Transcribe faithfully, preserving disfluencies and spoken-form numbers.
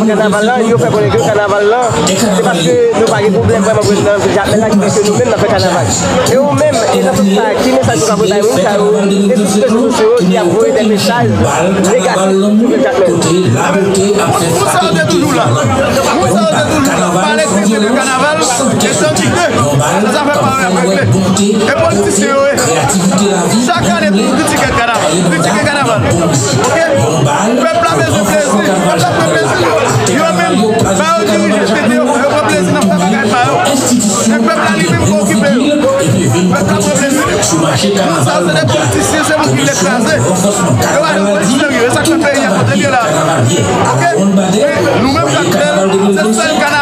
Kanaval la, yo fè konnen ke kanaval la, se paske nou pa gen pwoblèm vrèman pou nan vil Jakmèl la ki fè ke nou menm n ap fè kanaval. E ou menm, e nan sans sa, ki mesaj ou ka voye bay moun sa yo, e sou rezo sosyo yo ki ap voye de mesaj negatif sou vil Jakmèl? Moun sa yo te toujou la. Moun sa yo te toujou la. Pale trete de kanaval, etandike sa zafè pa regle. E politisyen yo ye. Chak ane, toujou kritike kanaval. Kritike kanaval. Oke? Pèp la bezwen plezi. Pèp la bezwen plezi. Yo menm, ba yo dirije, kite yo, yo pran plezi nan fè bagay pa yo. E pèp la li menm ki okipe yo. Pèp la pran plezi. Moun sa yo se de politisyen, se moun ki vle kraze. Yo pa nan politisyen, yo, e sa k fè peyi a kote l ye la. Oke? Nou menm, Jakmèl, se sèl kanaval.